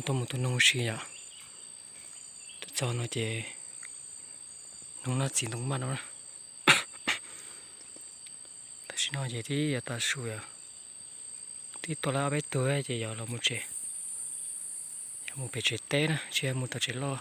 Tuaj mus tua noog ua si yom. Tuaj txog no ces noog noj txiv ntoo maj no na. Tam sim no ces twb yuav tav su yom, twb tua lawm ob peb tug ces yuav los mus tsev, yuav mus pem tsev teb na, tsis yog mus tom tsev loj.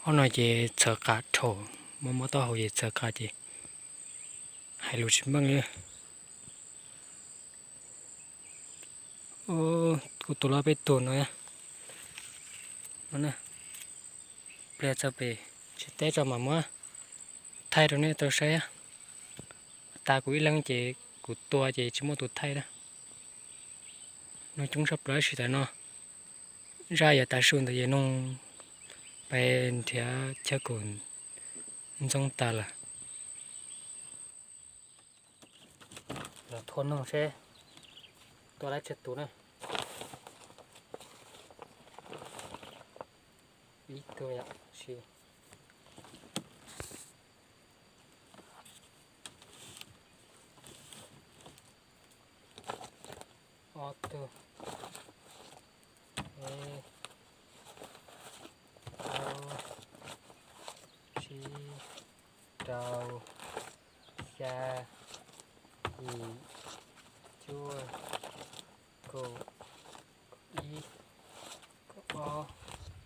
Ob no ces txhawv qa dhau, mob mob taub hau ces txhawv qa ces hais lus tsis meej li. Kuv tua lawm ob peb tug no, no na. Pliag txog pem tsev teb tso mam muab thaij rau nej tau saib. Tas kuv ib leeg ces kuv tua ces tsis muaj tus thaij na. Noog coob tshaj plaws tab sis tam no zaj yuav tav su ntawd ces noog pais nrhiav chaw koom ntxoov tas lawm. Los thua noog seb tua dab tsi tus na. Ib tug yom, si. Ob tug, peb, plaub, tsib, rau, xya, yim, cuaj, kaum, kaum ib, kaum ob,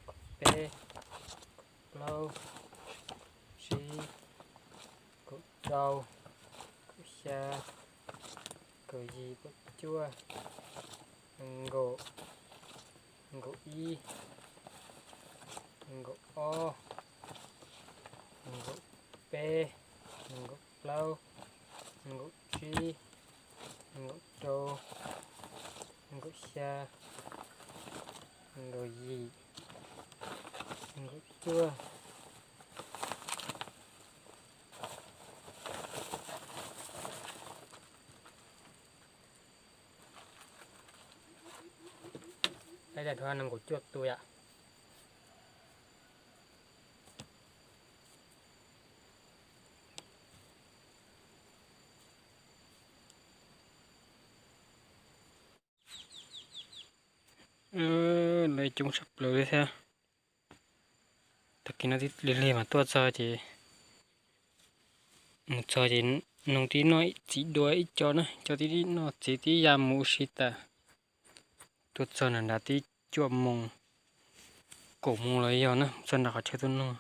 kaum peb, kaum plaub, tsib, kaum rau, kaum xya, kaum yim, kaum cuaj, nees nkaum, nees nkaum ib, nees nkaum ob, nees nkaum peb, nees nkaum plaub, nees nkaum tsib, nees nkaum rau, nees nkaum xya, nees nkaum yim, nees nkaum cuaj. Nees nkaum cuaj tus yom. Lawv coob tshaj plaws li thiab. Tag kis no lig lig mas tuaj txog ces, mus txog ces noog tib noj txiv dua ib co na, ib co tib noj txiv tib ya mus ua si tas. Tuaj txog nram nrad tib cuaj moos, kaum moos los yog na, txog nram qhov chaw tua noog.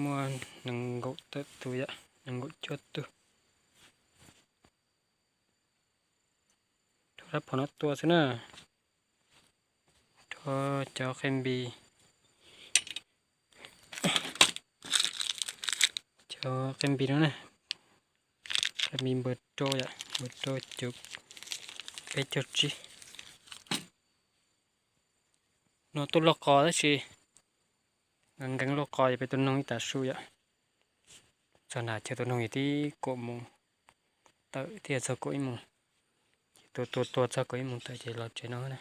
Muaj nees nkaum tawm tus yom, nees nkaum cuaj tus. Rho rab phom no tua xwb na. Rho cov qe npis, cov qe npis no na, qe npis npawg rau yom, npawg rau cuv peb caug tsib. No tuaj loj qos tab sis nkees loj qos ces peb tua noog ib tav su yom. Txog nram chaw tua noog ces tib kaum moos tawm thiaj txog kaum ib moos. Ces tua tua tua txog kaum ib moos tawm ces los tsev no na.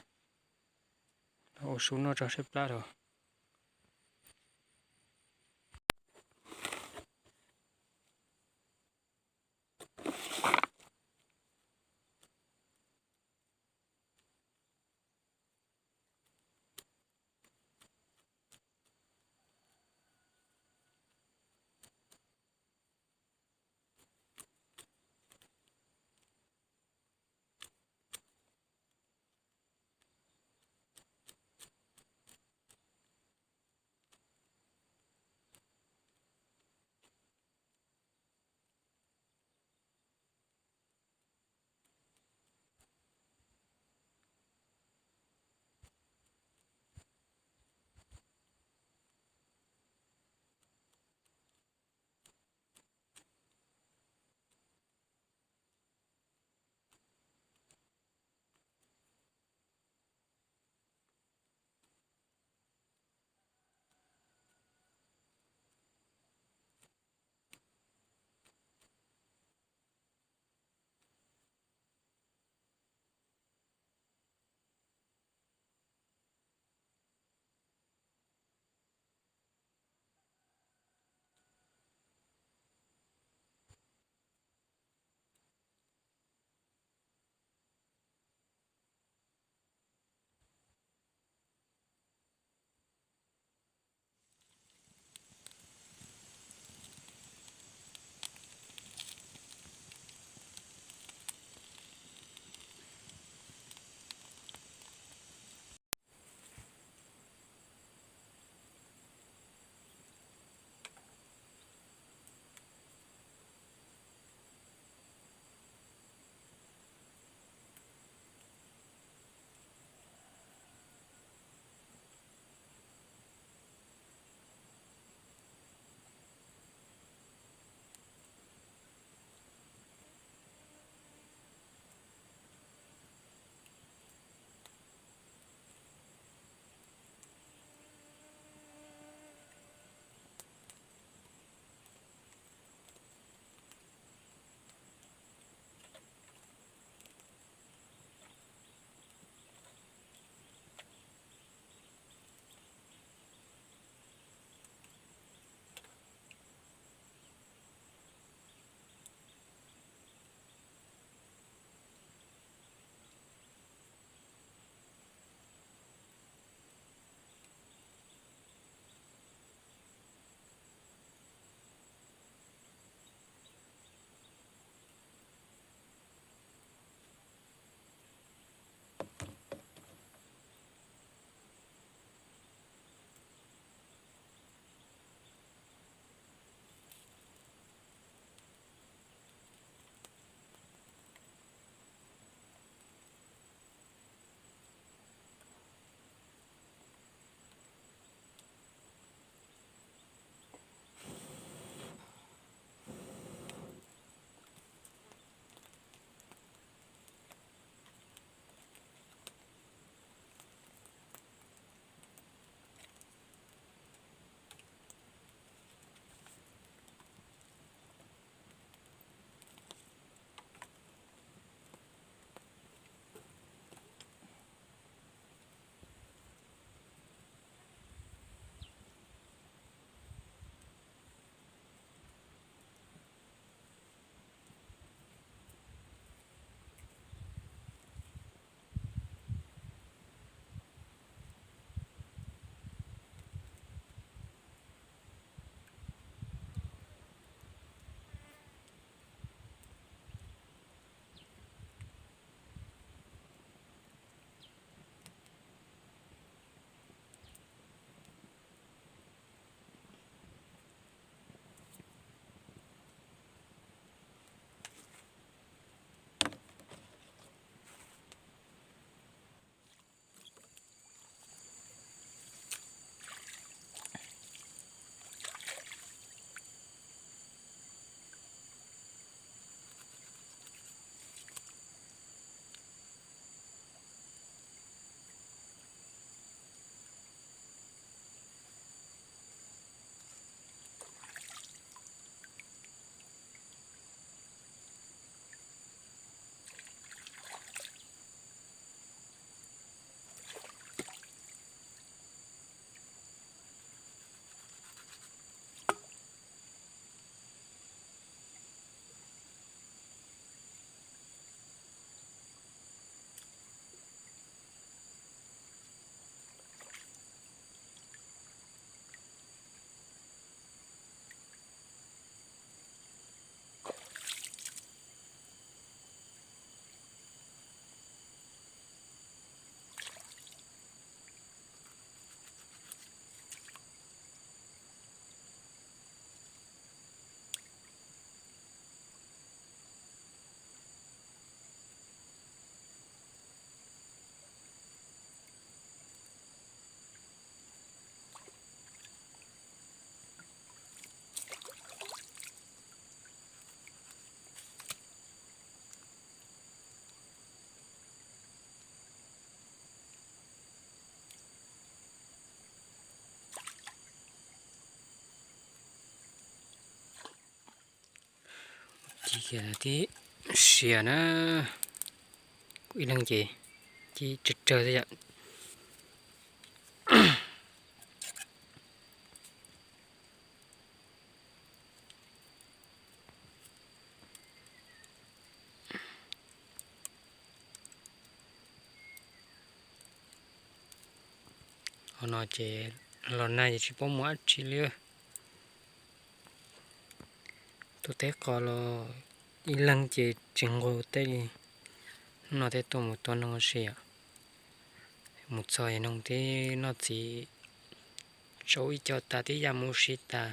Los ua su noj tso seb plab rau. Tib siav na, kuv ib leeg ces, ces tsawg tsawg thiab yom. Hov no ces los nag ces tsis paub mus dab tsi li. Tuaj teb qos los ib leeg ces tsis nquag teb li. Hnub no thiaj tuaj mus tua noog ua si os. Mus txog es noog twb noj txiv tsau ib co tas twb ya mus ua si tas.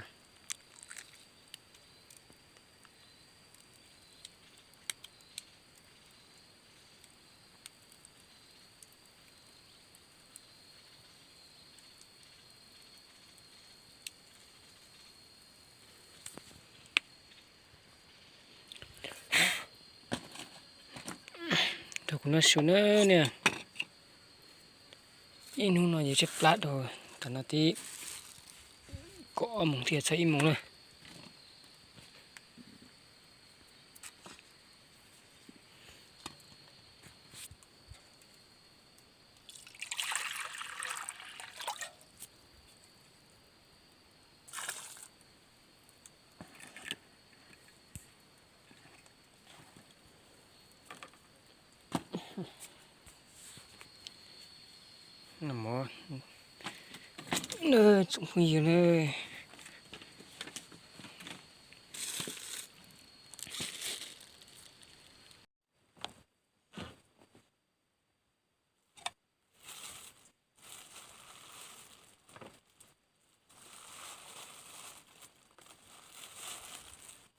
Rau kuv noj su na niam. Ib hnub no ces tshaib plab dhau, tam no twb kaum ob moos thiab txog ib moos na. Tsoom phooj ywg na,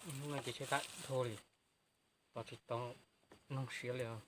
hnub no ces tshaib plab dhau li, tos tsis tau noog siav li os.